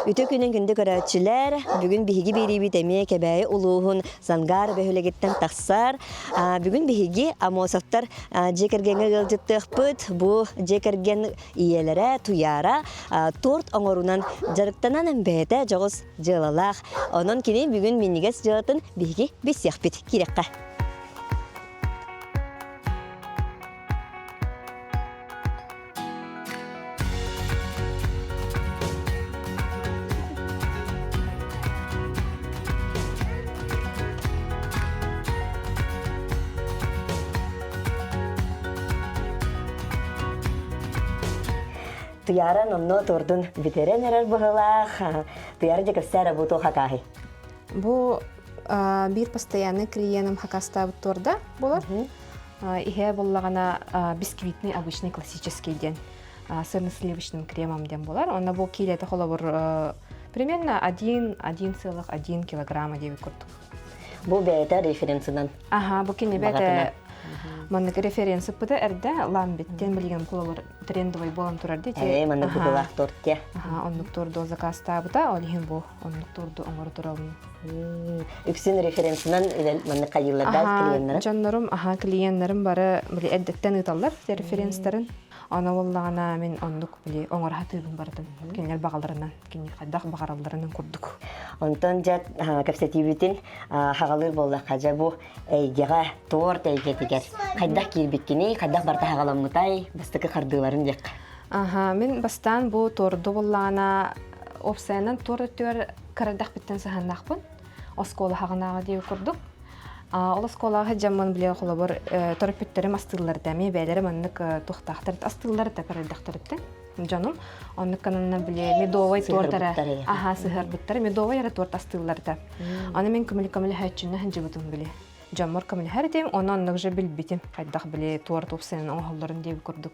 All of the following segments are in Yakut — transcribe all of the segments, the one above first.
Үтө күнүн күндү көрөөччүлэр, бүгүн биһиги биэриибит эмиэ Кэбээйи улууһун Сангаар бөһүөлэгиттэн тахсар. Бүгүн биһиги Амосовтар дьиэ кэргэҥҥэ ыалдьыттыахпыт. Бу дьиэ кэргэн ийэлэрэ Туйаара торт оҥорунан дьарыктанан бэйэтэ дьоҕус дьыалалаах. Онон кини бүгүн минньигэс дьыалатын биһиги билсиэхпит. Киирэххэ. Туйаара номнуо туордун бүтэрэн эрэр быһыылаах. Туйаара дьэ кэпсээ эрэ бу туох хакааһый? Бу биир постоянный клиеным хакастаабыт туорда буолар. Иһэ буоллаҕына бисквитный обычный классический диэн сырно-сливочным кремом диэн буолар. Онно бу киилэтэ холобур примерно один, один целых один килограмма диэбит курдук. Бу бэйэтэ референсынан. Аха, бу кини бэйэтэ маннык референс ыппыта эрдэ ламбиттен билигин холобур трендовый буолан турар дии. Ээ, маннык быһыылаах торт те. Аха, оннук торду заказтаабыта, ол иһин бу оннук торду оҥоро турабын. Үксүн референсынан маннык хайыылардаах клиеннэрин? Дьоннорум, аха, клиеннэрим бары били эрдэттэн ыыталлар референстарын. Аны буоллаҕына мин оннук били оҥоро сатыыбын барытын. Кинилэр баҕаларынан, кини хайдах баҕаралларынан курдук. Онтон дьэ кэпсэтиибитин хаҕалыыр буоллахха дьэ бу эйгэҕэ, торт эйгэтигэр хайдах киирбиккиний, хайдах барыта хаҕаламмытай, бастакы хардыыларын диэххэ. Аха, мин бастаан бу торду буллаҕына уопсайынан торт өттүгэр кырадахпыттан сыһаннаахпын. Оскуола хаҕынааҕы диэбит курдук. Ол оскуолаҕа сылдьаммын били холобур төрөппүттэрим астыыллар да эмиэ бэйэлэрэ маннык туохтаахтар астыыллар да кырайдахтарыттан дьонум оннук кананна били медовай торт эрэ аха сыһыарбыттар медовай эрэ торт астыыллар да аны мин көмүл көмөлөһөөччүннэ сылдьыбытым били дьоммор көмөлөһөр этим ону оннук же билбитим хайдах били торт упсайан оҥоһоллорун диэбит курдук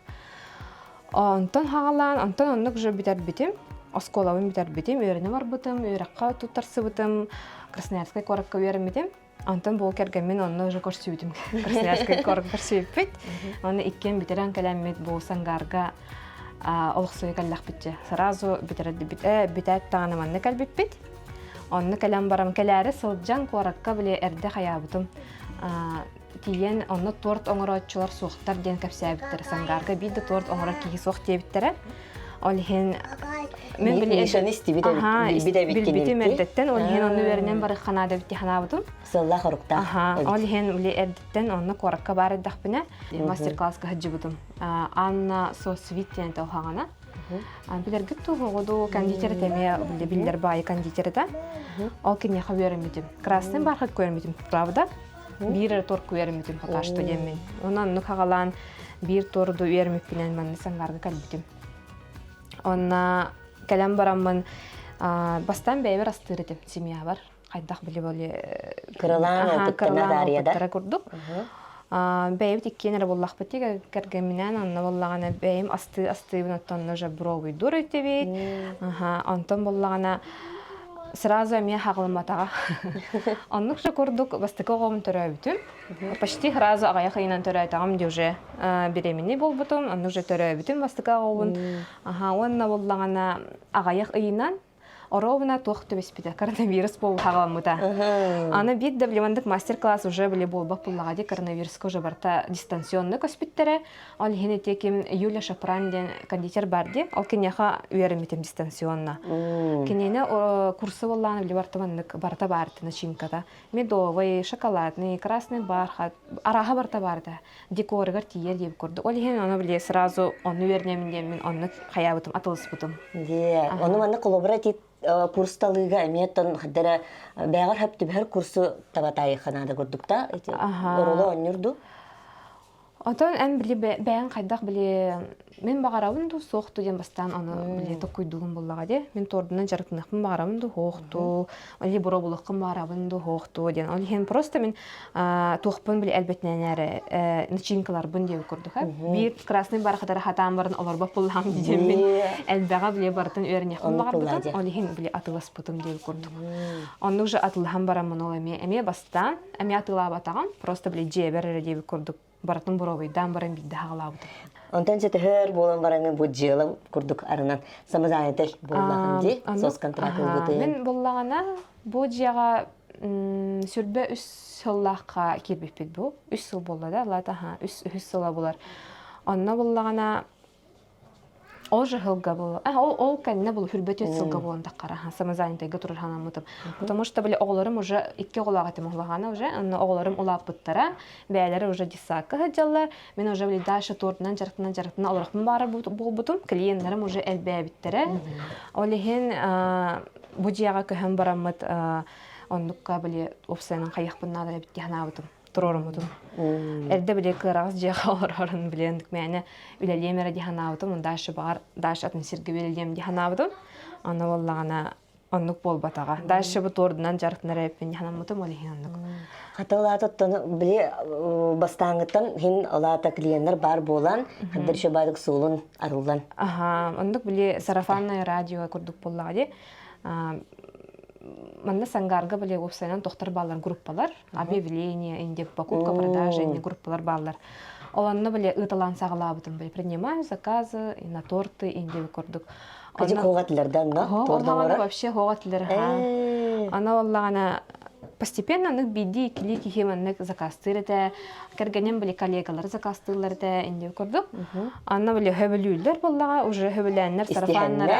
Онтон хаҕалаан, онтон оннук же бүтэрбитим. Оскуолабын бүтэрбитим, үөрэнэ барбытым, үөрэххэ туттарсыбытым, Красноярскай куоракка үөрэммитим. Онтон бу кэргэммин онно уже көрсүбүтүм. Красноярскай куоракка көрсүбүппүт. Оны иккиэн бүтэрэн кэлэммит бу Сангарга олохсуйа кэллэхпитчэ. Сразу бүтэрбит, бүтээт даҕаны манна кэлбиппит. Онно кэлэн баран кэлээри сылдьан куоракка били эрдэ хайаабытым. Тиийэн онно торт оҥорооччулар суохтар диэн кэпсээбиттэрэ. Сангарга биир да торт оҥорор киһи суох диэбиттэрэ. Ол иһин мен били Мишаны истибит билбит эбит билбитим эрдэттэн ол иһин онно үөрэнэн барыахха наада эбит дии санаабытым. Сыллаах оруктаах. Ол иһин били эрдэттэн онно куоракка баар эрдэхпинэ мастер-класска сылдьыбытым. Анна Сосвит диэн толхаҕана. Билэргит туһугуду кондитер эмиэ биллэр баайы кондитер этэ. Ол киниэхэ үөрэммитим. Красный бархат көрмүтүм, правда? Биир эрэ торт үөрэммитим пока что диэммин. Онон оннук хаҕалаан биир торду үөрэммиппинэн манна Сангарга кэлбитим. Онно кэлэн бараммын бастаан бэйэбэр астыыр этим семьябар. Хайдах били боли кыралаан опыттара курдук. Бэйэбит иккиэн эрэ буоллахпыт дии кэргэмминээн онно буоллаҕына бэйэм астыы астыыбын оттон онно уже бровуйдуур этибит. Онтон буоллаҕына сразу эмиэ хаҕылымматаҕа. Оннук же курдук бастакы оҕом төрөөбүтүм. Почти сразу аҕыйах ыйынан төрөөтөҕүм дии уже беременный буолбутум. Оннук же төрөөбүтүм бастакы оҕобун. Аха уонна буоллаҕына аҕыйах ыйынан Оруобуна туох түбэспитэ, коронавирус буолбаҕаламмыта. Аны биир да билимандык мастер-класс уже били буолбат буллаҕа дии, коронавируска уже барыта дистанционно көспүттэрэ. Ол иһин ити ким Юля Шапран диэн кондитер бар дии, ол киниэхэ үөрэммитим дистанционно. Кинини курсы буоллаҕына били барыта маннык барыта баар начинката. Медовый, шоколадный, красный бархат, арааһа барыта баар этэ. Декорыгар тиийэр диэбит курдук. Ол иһин ону били сразу онну үөрэнэмин диэммин оннук хайаабытым, атылыспытым. Дии, ону манна холобура ити курс талыыга эмиэ тон хаддара бэҕэр хөп түбэһэр курсу табатаайыхха наада курдук та ити оруолу оонньур ду? Онтон эн били бэйэҥ хайдах били мин баҕарабын дуу суох дуу диэн бастаан ону били токуйдуугун буллаҕа дии. Мин тордунан дьарыктаныахпын баҕарабын дуу суох дуу, или боруобулуоххун баҕарабын дуу суох дуу диэн. Ол иһин просто мин туохпун били элбэтинэн эрэ начинкаларбын диэбит курдук. Биир красный бархатары хатаан баран олорбот буллаҕым диэммин элбэҕэ били барытын үөрэниэхпин баҕарбытым. Ол иһин били атыыласпытым диэбит курдук. Оннук же атыылаһан бараммын ол эмиэ эмиэ бастаан эмиэ атыылаабатаҕым, просто били дьиэбэр эрэ диэбит курдук барытын боруобуйдаан баран биирдэ хаҕалаабытым. Онтон төһөр буолан бараҥын бу дьыала курдук арынан самозанятай буоллаҕын дии, соцконтракт ылбытын. Мин буллаҕына бу дьиэҕэ сүрбэ үс сыллаахха киирбиппит бу. Үс сыл буолла да, лата үс үһүс сыла булар. Онно буллаҕына Ол же сылга был. Ол, ол кэннэ был хүрбэ түөрт сылга буолан таххара самозанятыйга турар санаммытым. Потому что были оҕолорум уже икки оҕолоох этим улаҕана уже, онно оҕолорум улааппыттара, бэйэлэрэ уже детсадка сылдьаллар. Мин уже были дальше туордунан дьарыктана дьарыктана олорохпун баара буолбутум. Клиеннэрим уже элбээбиттэрэ. Ол иһин бу дьиэҕэ көһөн бараммыт оннукка били уопсайынан хайыахпын наада эбит дии санаабытым. Туруоруммутум. Эрдэ били кыараҕас дьиэҕэ олорорун билэн мээнэ үлэлиэм эрэ дии санаабытым. Дальше баҕар дальше атын сиргэ үлэлиэм дии санаабытым. Аны буоллаҕына оннук буолбатаҕа. Дальше бу туордунан дьарыктанар эбиппин дии санаммытым, ол иһин оннук. Хата улаатыттан били бастааҥҥыттан хин улаата клиеннэр баар буолан, хаддар еще баадык суолун арыллан. Аха, оннук били сарафанное радио курдук буоллаҕа дии. Манна Сангарга били уопсайынан тохтор бааллар группалар. Объявление, инде покупка, продажа, инде группалар бааллар. Ол онно били ыыталаан саҕалаабытым били принимаю заказы на торты инде курдук. Кыдьык хоҕатылар да онно тордоҥоро вообще хоҕатылар Ана оллаҕана постепенно анык биирдии иккилии киһи маннык заказтыыр этэ кэргэним били коллегалары заказтыыллар этэ инде курдук Анна били хөбүлүүллэр буоллаҕа уже хөбүлээннэр сарафаннар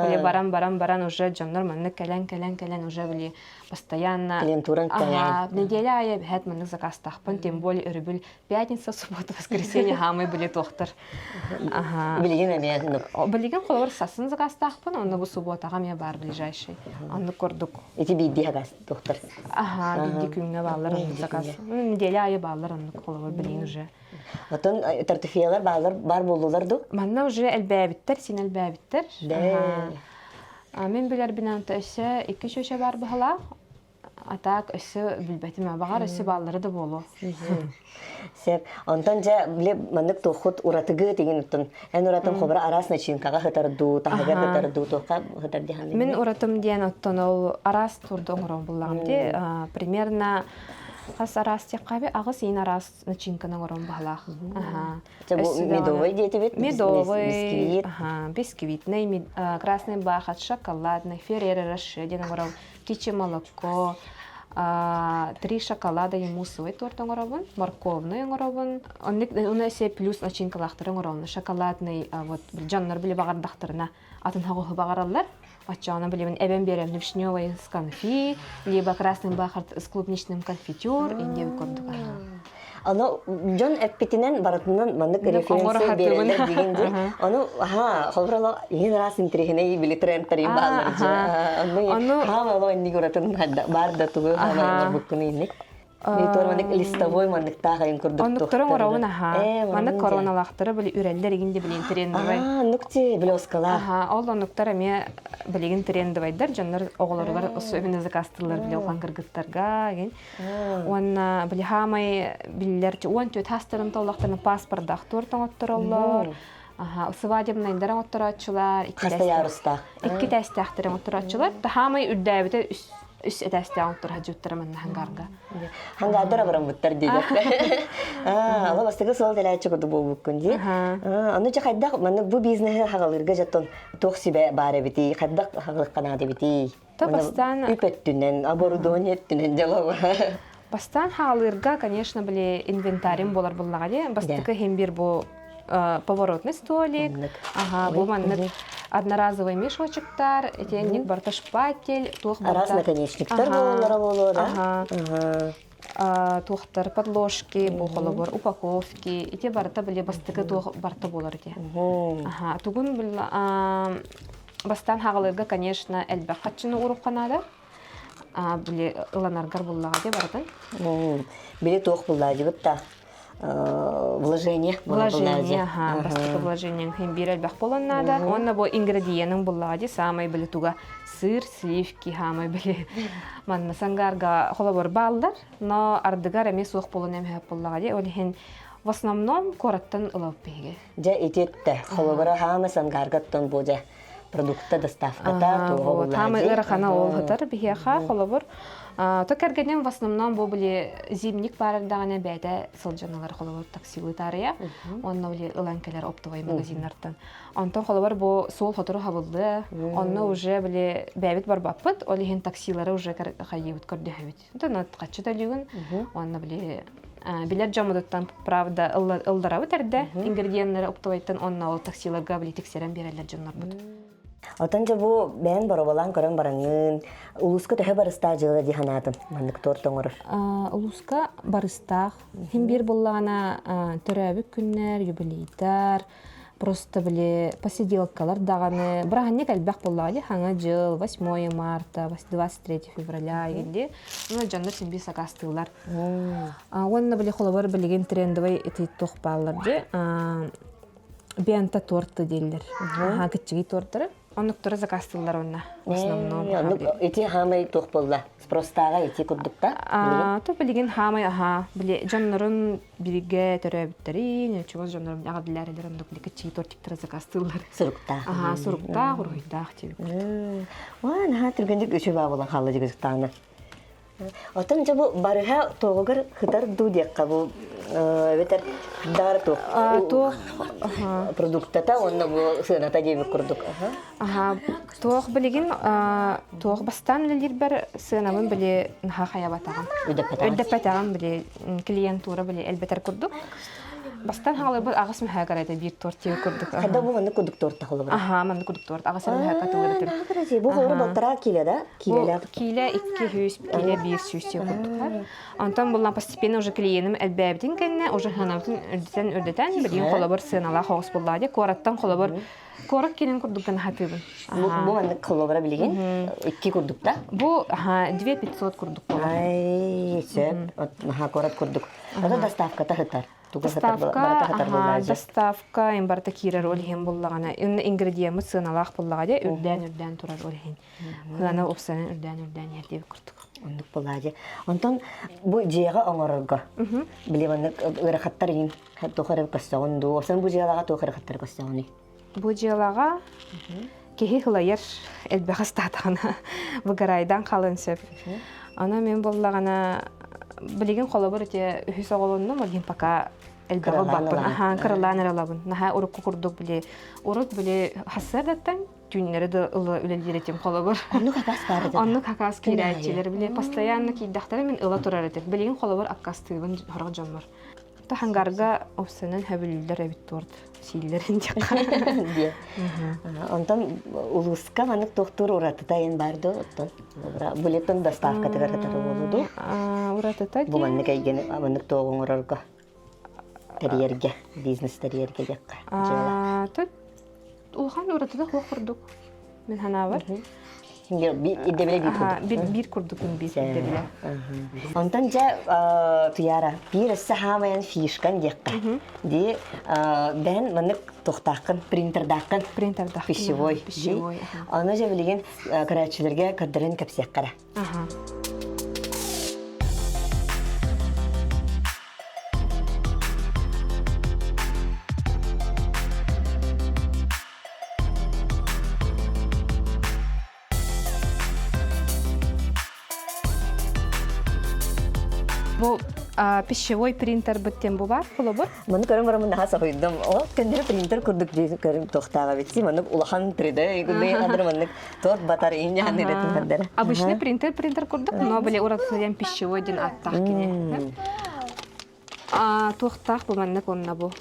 били баран баран баран уже дьоннор маннык кэлэн кэлэн кэлэн уже били постоянно клиентуран ага, неделя аайы эбэһээт маннык заказтаахпын тем более өрөбүл пятница суббота воскресенье хаамай били туохтар ага билигин эмиэ билигин холобур сасын заказтаахпын онно бу субботаҕа эмиэ баар ближайший оннук курдук ити биирдии заказ туохтар ага биирдии күҥҥэ бааллар оннук заказ неделя аайы бааллар оннук холобур билигин уже Отон тартифиялар баалар бар буоллулар ду манна уже элбээбиттэр син элбээбиттэр Мин билэрбинэн өссө икки чүөчэ баар быһалаах. А так өссө билбэтим баҕар өссө бааллара да буолуо. Сеп. Онтон дьэ били маннык туоххут уратыгы тигин оттон эн уратым хобра араас начинкаҕа сытар дуу, таһыгар сытар дуу, туохха сытар диһан Мин уратым диэн оттон ол араас турду оҥорон буллаҕым дии. Примерно хас араас диэххэ аҕыс иин араас начинканы оҥорон баһалаах. Медовый диэтибит. Медовый, бисквитный, красный бархат, шоколадный, Ферреро Роше диэн оҥоробун, птичье молоко, три шоколада и муссовый торт оҥоробун, морковный оҥоробун. Оннук уна плюс начинкалаахтары оҥоробун. Шоколадный вот дьоннор били баҕардахтарына атын хоҕуһу баҕараллар. Оччоҕуна билибин эбэн биэрэн вишневый с конфи, либо красный бархат с клубничным конфитюр, индия курдук. Аны дьон эппитинэн барытынан маннык референция биэрэллэр дигин ди. Ону аха холбороло иһин араас интириһинэй били трендтэрин бааллар же. Ону хаама оло инник уратын бар да тугу хаама буккун инник. Туор маннык листовой манныктаах айын курдук Оннуктары оҥоробун аха. Маннык короналаахтары били үрэллэр игин де билин трендовай. Аа, оннук ти блескалаах. Аха, ол оннуктар эмиэ билигин трендовайдар дьоннор оҕолоругар особенно заказтыыллар били улахан кыргыттарга игин. Уонна били хаамай биллэр 14 хастарын толлохторун паспордаах туорт оҥоттороллор. Аха, свадебнайдар оҥотторооччулар, Хаста ярустаах. икки тээстээхтэр оҥотторооччулар. Хаамай үрдээбитэ үс этээстээх оҥоттор хадьыттара манна хангарга. Хангаардара бараммыттар диэтэхтэ. Аа, ала бастакы суол дэлээччи курдук буолбуккун дии. Аны дьэ хайдах маннык бу бизнеһи хагалыырга дьоттон туох сүбэ баар эбитий, хайдах хагалыахха наада эбитий? Бастаан үп өттүнэн, оборудование өттүнэн дьалаба. Бастаан хаалыырга, конечно, били инвентарим болар буллаҕа дии. Бастакы иһин бир бу поворотный столик, ага, бу маннык одноразовый мешочектар, итиэнник барыта шпатель, туох Араас наконечниктар буолаллара буолуо да? Ага. Туохтар подложки, бу холобур упаковки, ити барыта били бастакы туох барыта буолар ити. Ага, тугун бастаан хаҕалыырга, конечно, элбэх хаччыны уруохха наада. Били ыланаргар буллаҕа дии барытын. Били туох буллаадьыбыт да. вложение. Вложение, аха, бастакы вложениең хин биир элбэх буолан наада. Уонна бу ингредиенин буллаҕа дии саамай били туга сыр, сливки хаамай били манна сангарга холобур бааллар, но ардыгар эмиэ суох буолан эмиэ буллаҕа дии. Ол иһин в основном куораттан ылабыт биһиги. Дьэ ититтэ холобура хаама сангаргаттан бу дьэ продукта доставката туоҕа Вот, хаамай ыарахана ол сытар биһиэхэ холобур. То кэргэним в основном бу били зимник баар эрдэҕинэ бэйэтэ сылдьан ылар холобур таксилыы таарыйа. Онно били ылан кэлэр оптовай магазиннартан. Онтон холобур бу суол сотору хабыллыа. Онно уже били бэйэбит барбаппыт, ол иһин таксилары уже хайыыбыт көрдөһөбүт. Онтон хаччы төлүүгүн. Уонна били билэр дьоммутуттан правда ылларабыт эрдэ ингредиеннары оптовайтан онно ол таксиларга били тиксэрэн биэрэллэр дьоннорбут. Отон дьэ бу бэйэн бороболаан көрөн бараҥҥын улууска төһө барыстаах дьыала дии санаатын маннык торт оҥорор? Улууска барыстаах. Хин биир буллаҕына төрөөбүт күннэр, юбилейдар, Просто били посиделкалар даҕаны бырааһынньык элбэх буоллаҕа дии Хаҥа дьыл, 8 марта, 23 февраля дии. Уонна дьоннор син биир сакаастыыллар. Уонна били холобур билигин трендовый ити туох бааллар дии бента торты дииллэр. Аха кыччыгый тортары. Оннуктары заказтыыллар онно в основном. Оннук ити хаамай туох буолла? Спростааҕа ити курдукта? То билигин хаамай аха били дьоннорун бииргэ төрөөбүттэрин, чугас дьоннорун аҕабилээрилэр оннук били кыччыы тортиктары заказтыыллар. Суруктаах. Аха, суруктаах, уруһуйдаах диэбит. Уа, наһаа түргэнник үчүгэй буолан хаалла дьигиктаана. Оттон дьэ бу барыһа туоҕугар хытар дуу диэххэ бу эбэтэр дар туох туох продуктата уонна бу сыаната диэбит курдук. Аха, туох билигин туох бастаан үлэлиирбэр сыанабын били наһаа хайабатаҕым. Үрдэппэтэҕим били клиентура били элбэтэр курдук. Бастан хааларбыт аҕыс мөһөөгөр этэ биир торт тиэ курдук. Хада бу маннык курдук торт тахылыбыт. Аха, маннык курдук торт аҕыс мөһөөккө тылыр Бу холобура балтараа киилэ да? Киилэлээх. Киилэ 200, киилэ 100 тиэ курдук. Онтон буллан постепенно уже клиеним элбээбитин кэннэ уже сыанабытын үрдэтэн үрдэтэн билигин холобур сыаналаах оҕус буллаа дии. Куораттан холобур куорат киинин курдук гына хатыыбын. Бу маннык холобура билигин икки курдук да? Бу 2500 курдук болар. Ай, сөп. Наха куорат курдук. Ото доставката сытар. Доставка, доставка им барыта киирэр ол иһин буллаҕына, ингредиеммит сыаналаах буллаҕа дии, үрдээн-үрдээн турар ол иһин. Сыана упсанан үрдээн-үрдээн иһэр диэбит курдук. Оннук буолаа дии. Онтон бу дьиэҕэ оҥорорго били маннык ыарахаттар иһин туох эрэ көстөҕүн дуу, осон бу дьыалаҕа туох ыарахаттары көстөҕүнүй? Бу дьыалаҕа киһи ылайар элбэх астаатаҕына выгорайдан халын сөп. Аны мин буоллаҕына билигин холобур ити үһүс оҕолоннум, ол иһин пока элбэҕи ылбаппын. Аха, кыралаан эрэ ылабын. Наһаа урукку курдук били урут били хассыардаттан түүннэри да ыла үлэлиир этим холобур. Оннук акаас баар этэ. Оннук акаас киирээччилэр били постоянно киирдэхтэрэ мин ыла турар этим. Билигин холобур аккастыыбын сорох дьоммор. Хангарга овсенен хөбүлүүллэр эбит торт сииллэрин диэххэ. Онтон улууска маннык туохтуур уратыта эн бар дуу оттон булетон доставкатыгар кытары буолу дуу Уратыта бу маннык эйгэни маннык туоҕу оҥорорго тэрийэргэ бизнес тэрийэргэ диэххэ дьыала Тут улахан уратыта суох курдук мин санаабар. Ирдэбилэ биир курдук. Биир курдук биир ирдэбилэ. Онтон дьэ Туяра биир өссө хаамайан фишкан диэххэ. Ди бэһэн маннык туохтааххын принтердааххын. Принтердааххын. Пищевой. Пищевой. Аны дьэ билигин көрөөччүлэргэ көрдөрөн кэпсиэххэ Аха. Бу пищевой принтербыт диэн бу бар холобур. Маны көрөн бараммын наһаа соһуйдум. Ол көннөрү принтер курдук көрүм туохтааҕа бит. Маннык улахан 3D курдук адыр маннык торт батар иньян ирэтин Обычный принтер принтер курдук, но были уратылыйан пищевой диэн аттаах кини. Туохтаах бу маннык онно бу.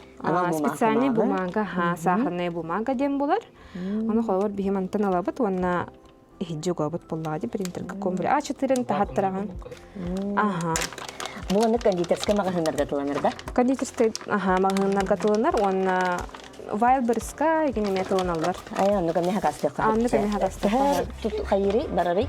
Специальный бумага, сахарная бумага диэн булар. Ону холобур биһи мантан алабыт уонна иһиддьи угабыт буоллаҕа дии принтерга комбри А4 таһаттараҕын. Аха. Бу маннык кондитерскай маҕаһыыннарга тыланар да? Кондитерскай аха маҕаһыыннарга тыланар уонна Вайлберска игин эмиэ тыланаллар. Ай, оннук эмиэ хакастыахха. Оннук эмиэ хакастыахха. Хайырый, барарый?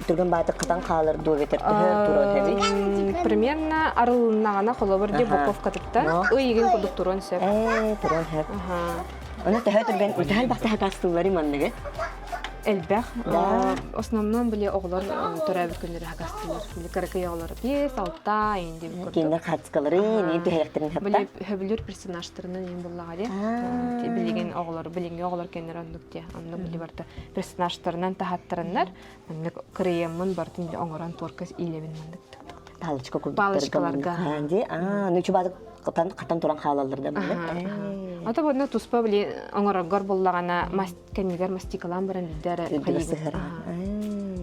түргэн баатык хатан хаалар дуу эбэтэр төһө туруон сөбүй? Примерно арылыннаҕына холобур дии упаковкатыттан ый игин курдук туруон сөп. Ээ, туруон сөп. Оны төһө түргэн төһө элбэх таһаастууллары манныгы? Элбэх. Основном били оҕолор төрөөбүт күннэрэ хакастыылар. Били кыракый оҕолор 5, 6 инди курдук. Кинилэр хацкалары, нин түһэрэхтэрин хапта. Били хөбүлүр персонажтарынан ин буллаҕа дии. Билигин оҕолор, билиҥҥи оҕолор кэннэр оннук дии. Оннук били барыта персонажтарынан таһаттарыннар маннык кырыйаммын бартын били оҥорон туорка иилэбин маннык. Палочка курдук. Палочкаларга. Аа, ну чубаады хатан хатан туран хаалаллар да маннык. Ата буонна туспа били оҥороргор буллаҕына мас кэннигэр мастикалаан баран билдэ эрэ сыһар.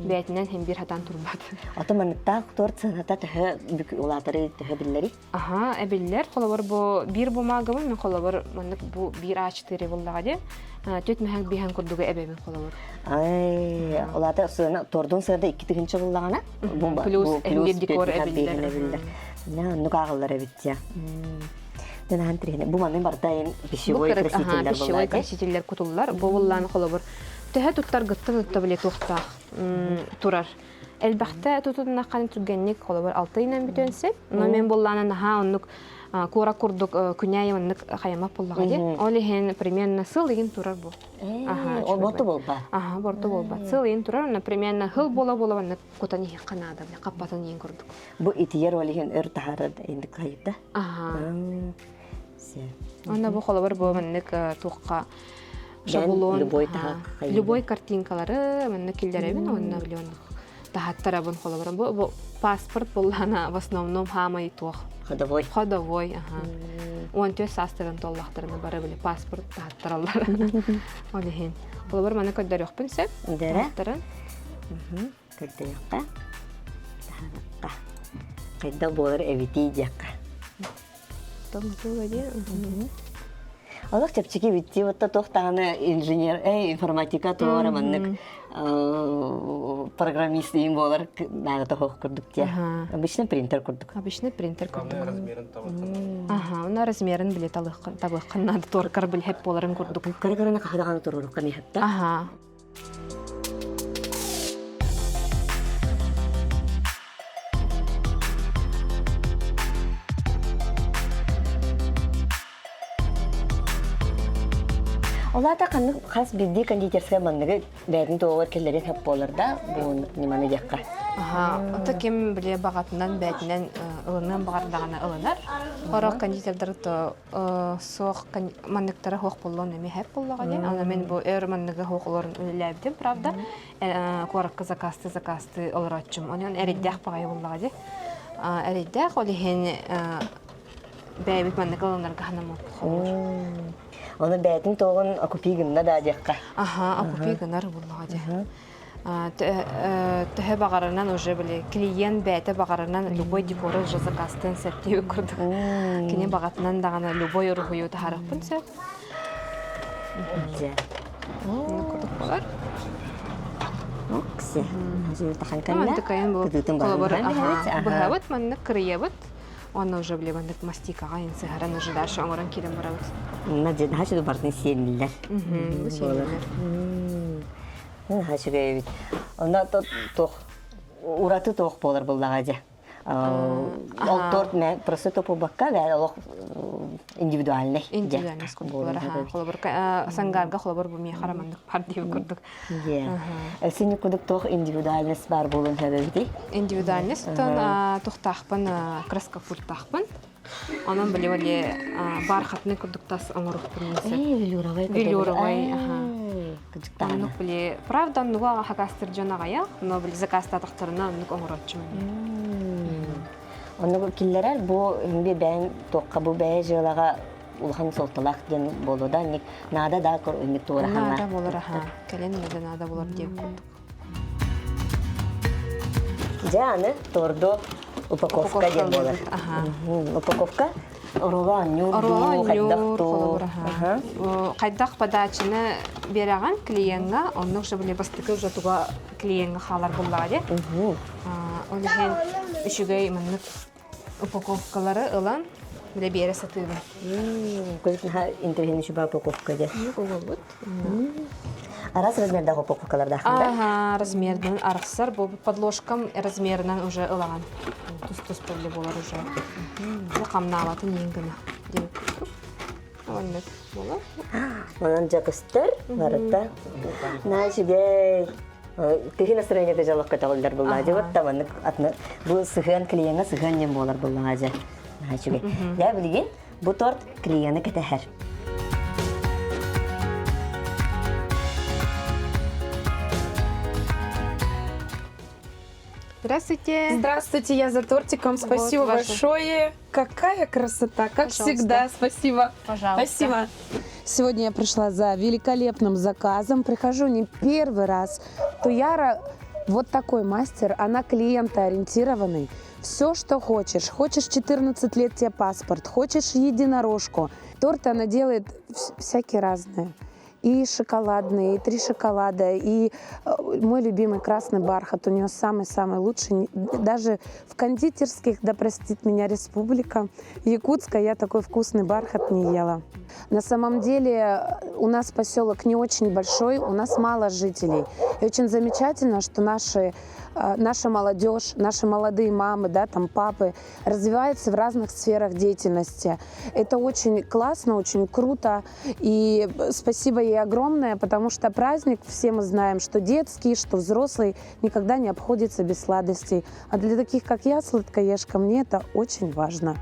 Бээтинэн хин биир хатан турбат. Ата манныктаах торт сыаната төһө бүк улаатары төһө биллэри? Аха, эбиллэр. Холобур бу биир бумагабын мен холобур маннык бу биир А4 буллаҕа диэн түөт мэһэк биһэн курдугу эбэбин холобур. Ай, улаата сыана тордун сыада 2 тыһыынча буллаҕына плюс биир декор эбиллэр. Оннук ааҕыллар эбит дьэ. Дынаан тирihine. Бу манны барда эн пищевой красителлер Пищевой красителлер кутуллар. Бу буллаан холобур төһө туттар гыттан тутта биле туохтаах турар. Элбэхтэ тутуннахханы түргэнник холобур 6 ыйынан бүтүөн сөп. Но мен буллаана наһаа оннук куора курдук күнэйи оннук хайамап буллаҕа дии. Ол иһин примерно сыл игин турар бу. Ол борто буолбат. Аха, борто буолбат. Сыл иһин турар, онно примерно хыл буола-буола маннык кутан иһиэххэ наада, хаппатын иһин курдук. Бу итийэр ол иһин өр таһаарар инник хайыта. Аха. Онно бу холобур бу маннык туохха шаблон любой любой картинкалары маннык киллэрэбин уонна билион таһаттарабын холобур бу, бу паспорт буллана в основном хаамай туох ходовой ходовой аха 14 саастарын толлахтарына бары били паспорт таһаттараллар ол иһин холобур маны көрдөрүөхпүн сөп таһаттарын көрдөрүөххэ таһарахха хайда буолар эбитий диэххэ Олох чэпчэки битти вот туох даҕаны инженер, информатика туора маннык программист иин буолар наада тоһох курдук диэ. Обычный принтер курдук. Обычный принтер курдук. Размерин Аха, уна размерин биле табыаххын надо туоркар билһеп буоларын курдук. Кыры-кырыны хаһыдаҕаны туруорукка миһатта. Аха. Олата ханнык хас биирдии кондитерскай манныгы бэйэтин туһугар кэллэрин сөп буолар да бу ньыманы диэххэ. Аха, ото ким биле баҕатынан бээтинэн ылыныан баҕардаҕына ылынар. Хорох кондитердары то суох манныктара суох буоллун эмиэ хэп буоллаҕа диэн. Аны мин бу өр манныгы суох олорон үлэлээбитим, правда. Куоракка заказты заказты олорооччум. Онон эрэйдээх баҕайы буоллаҕа дии. Эрэйдээх ол иһин бэйэбит маннык ылынарга санаммыппыт холобур. Ону бэйэтин туоҕун окупи гынна да диэххэ. Аха, окупи гынар буоллаҕа дии. Төһө баҕарынан уже били клиент бэйэтэ баҕарынан любой декоры уже заказтыан сөп диэбит курдук. Кини баҕатынан даҕаны любой уруһуйу таһаарыахпын сөп. Дьэ. Оннук курдук буолар. Окси. Тахан кэннэ. Тыкайын бу Кытыытын холобур баһан быһабыт маннык кырыйабыт. Уонна уже били маннык мастикаҕа сыһаран уже дальше оҥорон киирэн барабыт. Мына дьэ наһаа үчүгэй бардын сиэннилэр. Бу сиэннилэр. Наһаа үчүгэй эбит. Онно туох ураты туох буолар буоллаҕа дьэ. Ол торт просто топубакка олох индивидуальный. Индивидуальный курдук Холобур сангарга холобур бу миэхэ маннык бар диэбит курдук. Сини кудук туох индивидуальность бар буолун сөбөбүтүй? Индивидуальность тон тухтаахпын краскопульттаахпын. Онон били били бархатный курдук тас оҥорохпун сөп. Велюровай. Велюровай, аха. Оннук били правда оннуга хакастыр дьон аҕайах, но били заказтаатахтарына оннук оҥороччум. Оннук киллэрэр бу би бэйэн туохха бу бэйэ дьыалаҕа улахан суолталаах диэн буолуо да наада да инник туорахан Наада болар аха. Кэлин да наада болар диэн курдук. Дьэ аны торду упаковка диэн буолар. Упаковка оруолу оонньуур дуу, хайдах дуу. Хайдах подачаны биэрэҕин клиеҥҥа, оннук же били бастакы уже туга клиеҥҥа хаалар буоллаҕа дии. Ол иһин үчүгэй маннык упаковкалары ылан. Биле биэрэ сатыыбын. Көз наһаа интэриэһинэй шуба упаковка дьэ. Угулбут. Араас размердаах упаковкалардаахтар. Ага, размерынан арахсар. Бу подложкам размерынан уже ылаҕан. Тус-тус бөллө буолар уже. Бу хамнаабатын иин гына. Оннук буолар. Онон дьакыстар барыта. Наһаа үчүгэй. Киһи настроениета дьоллох көтөҕүллэр буллаа дьэ вот маннык атны бу сыһыан клиеҥҥа сыһыан диэн буолар буллаҕа дьэ. Наһаа үчүгэй. Дьэ билигин бу торт клиены кэтэһэр. Здравствуйте. Здравствуйте, я за тортиком. Спасибо Вот ваше. большое. Какая красота, как Пожалуйста. всегда. Спасибо. Пожалуйста. Спасибо. Сегодня я пришла за великолепным заказом. Прихожу не первый раз. Туяра вот такой мастер, она клиентоориентированный. Все, что хочешь. Хочешь 14 лет тебе паспорт, хочешь единорожку. Торты она делает всякие разные. И шоколадные, и три шоколада, и мой любимый красный бархат. У нее самый-самый лучший. Даже в кондитерских, да простит меня республика, Якутска, я такой вкусный бархат не ела. На самом деле у нас поселок не очень большой, у нас мало жителей. И очень замечательно, что наша молодежь, наши молодые мамы, да, там папы развиваются в разных сферах деятельности. Это очень классно, очень круто. И спасибо ей огромное, потому что праздник, все мы знаем, что детский, что взрослый, никогда не обходится без сладостей. А для таких, как я, сладкоежка, мне это очень важно.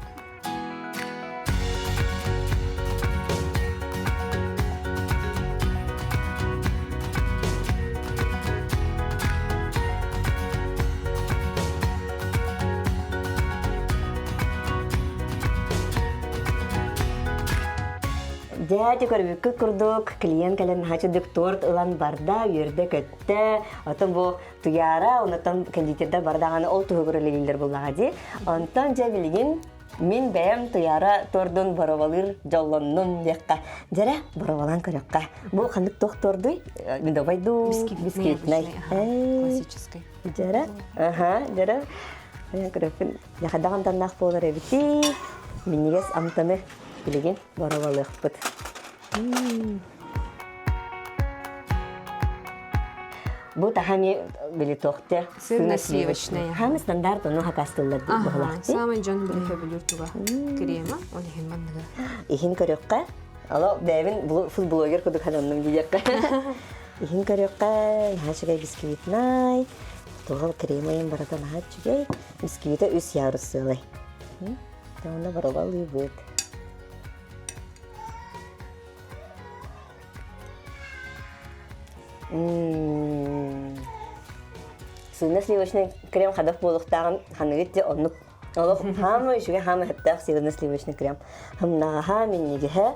Дьэ, көрбүккүт курдук, клиент кэлэн наһаа торт ылан барда, үөрдэ-көттө. Оттон бу Туяра, онтон кондитердар бардаҕаны ол туһугар үлэлииллэр буллаҕа дии. Онтон дьэ билигин мин бэйэм Туяра тордун боровалыыр дьоллоннум диэххэ. Дьэрэ, боровалаан көрөххө. Бу ханнык туох тордуй? Медовай дуу? Бисквитный. Классический. Дьэрэ, аха, дьэрэ. Көрөппүн, яхадаҕ амтаннаах буолар эбити. Минньигэс амтаны билигин боровалыахпыт. Бу тахами били тохте Сырно-сливочное. Хами стандарт ону хакастыллар Ага, самый дьон били хөбүлүр туга крема, ол иһин манныга. Иһин көрөккө, ало бэйэбин фудблогер кудук хананным диэккэ. Иһин көрөккө, наһаа үчүгэй бисквитнай, тугал кремайын барата наһаа үчүгэй. Бисквита үс ярус сыалай. Онно барабалыыбыт. Сырно-сливочный крем хадах буолуохтааҕын ханыгыт дьэ оннук олох хаама үчүгэй хаама хэптээх сырно-сливочный крем хамнаҕаһа минньигэһэ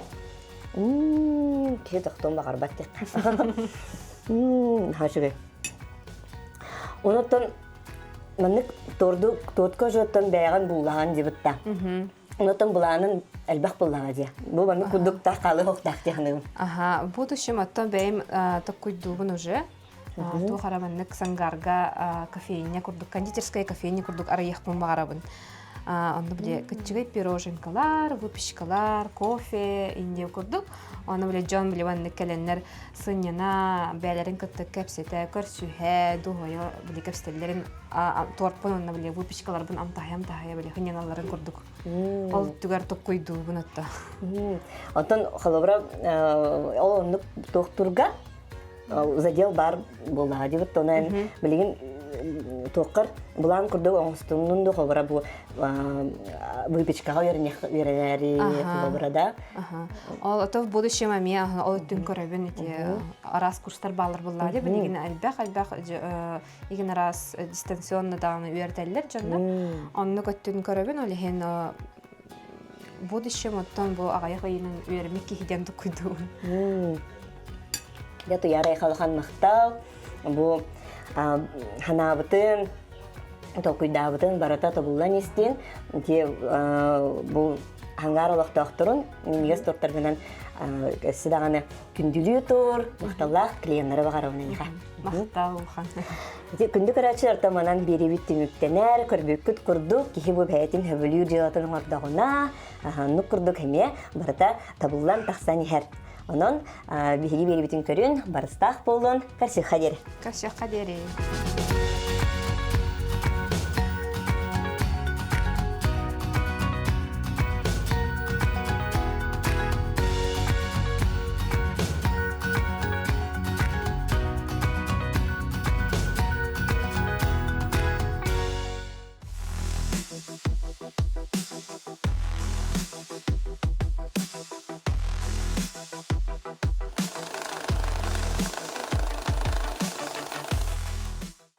киһи тохтуон баҕарбат диэххэ наһаа үчүгэй онуттан маннык торду тортка жоттон бэйэҕин буллаһан дибитта Онотон былаанын элбэх буллаҕа дии. Бу маннык курдук таах хаалыы хоктаах дии саныыбын. Аха, в будущем оттон бэйэм токкуйдуубун уже. Туох ара маннык Сангарга кофейня курдук, кондитерская кофейня курдук арыйыахпын баҕарабын. Онно бile кыччыгай пироженкалар, выпечкалар, кофе, индия курдук. Оны бile дьон бile маннык кэлэннэр сынньана, бээлэрин кытта кэпсэтэ, көрсүһэ, дуһойо бile кэпсэтэллэрин туорпун уонна били выпечкаларбын амтаһайа-амтаһайа били хынньаналларын курдук. Ол түгэр токкуйдуубун отто. Оттон холобура ол оннук туохтурга задел бар буоллаҕа дибит онон билигин туоххар былаан курдук оҥостуннун да холобура бу выпечкаҕа үөрэнээри холобура да Ол ото в будущем эмиэ ол өттүн көрөбүн ити араас курстар баалар буоллаҕа билигин элбэх элбэх игин араас дистанционно даҕаны үөрэтэллэр дьоннор. Оннук өттүн көрөбүн, ол иһин будущем оттон бу аҕыйах ыйынан үөрэммит киһи диэн тукуйдуубун. Дьэ туйаарай халахан махтал. Бу ханаабытын, толкуйдаабытын барыта тобуллан истин. Ити бу Сангаар олохтоохторун минньигэс тортаргынан өссө даҕаны күндүлүү тур, махталлаах клиеннары баҕарабын эйиэхэ. Махтал улахан. Ити күндү көрөөччүлэр томанан биэриибит түмүктэнэр, көрбүккүт курдук киһи бу бэйэтин хөбүлүүр дьыалатын оҥордоҕуна, оннук курдук эмиэ барыта табыллан тахсан иһэр. Онон биһиги биэрибитин көрүн, барыстаах буолун, көрсүөххэ диэри. Көрсүөххэ диэри.